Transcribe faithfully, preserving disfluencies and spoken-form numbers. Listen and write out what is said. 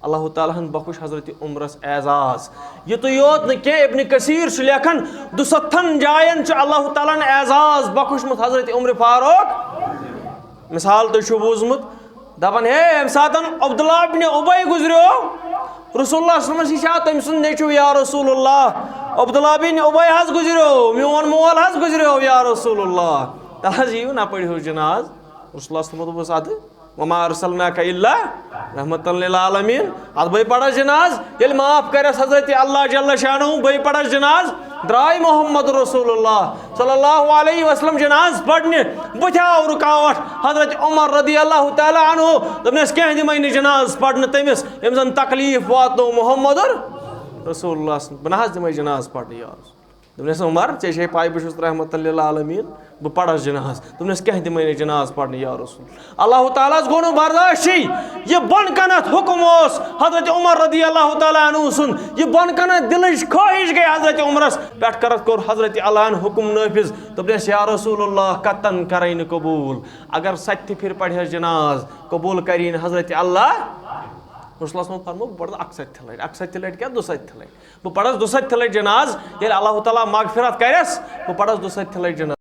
اللہ تعالیٰ ہن بخش حضرت عمرس اعزاز۔ یُتُے یوت نہٕ کینٛہہ، ابن کثیر چھُ لیکھان، دُستتھن جاین چھُ اللہ تعالیٰ ہن اعزاز بخشمُت حضرت عمر فاروق۔ مثال تُہۍ چھِو بوٗزمُت، دپان، ہے، ییٚمہِ ساتن عبداللہ ابن ابی گُزریو، رسول اللہ صلی اللہ علیہ وسلم نِش آو تٔمۍ سُنٛد نیٚچو، یا رسول اللہ، عبداللہ بن ابی حظ گُزریو، میون مول حظ گُزریو، یا رسول اللہ۔ تَلہٕ حظ یِیِو نہ پٔرِو جناز۔ رسول اللہ صلی اللہ علیہ وسلم دوٚپُس، ادٕ وما ارسلناک الا رحمتا للعالمین۔ ادٕ بے پرس جناز، ییٚلہِ معاف کرس حضرت اللہ جل شانہ، بے پرس جناز۔ درٛاے محمد رسول اللہ صلی اللہ علیہ وسلم جناز پرنہِ، بُتھِ آو رُکاوٹ۔ حضرت عمر رضی اللہ تعالیٰ عنہ دوٚپنس، کینٛہہ دِمے نہٕ جناز پرنہٕ تٔمِس، ییٚمۍ زن تکلیف واتنو محمد رسول اللہ۔ بہٕ نہ حظ دِمے جناز پرنہٕ، یا رسول۔ دوٚپنس، عمر، ژےٚ چھے پاے بہٕ چھُس رحمت للعالمین، بہٕ پرس جناز۔ دوٚپنس، کینٛہہ دِمے نہٕ جناز پرنہٕ، یا رسول۔ اللہ تعالیٰ ہس گوٚو نہٕ برداشٕے۔ یہِ بۄن کنتھ حُکم اوس حضرت عمر رضی اللہ تعالیٰ عنہ سُنٛد، یہِ بۄن کنتھ دِلٕچ خٲہِش گٔے حضرت عمرس پٮ۪ٹھ۔ کرتھ کوٚر حضرت اللہ ہن حُکم نٲفِذ، دوٚپنس، یا رسول اللہ، قطعاً کرے نہٕ قبوٗل۔ اگر ستہِ پھِرِ پرِ ہس جناز، قبوٗل کری نہٕ حضرت اللہ۔ رسول اللہ صلی اللہ علیہ وسلم فرموو، بہٕ پرٕ اکھ ستہِ لٹہِ، اکھ ستہِ لٹہِ کیٛاہ، دُستہِ لٹہِ۔ بہٕ پرس دُستہِ لٹہِ جناز، ییٚلہِ اللہ تعالیٰ مغفرت کرس، بہٕ پرس دُستہِ لٹہِ جناز۔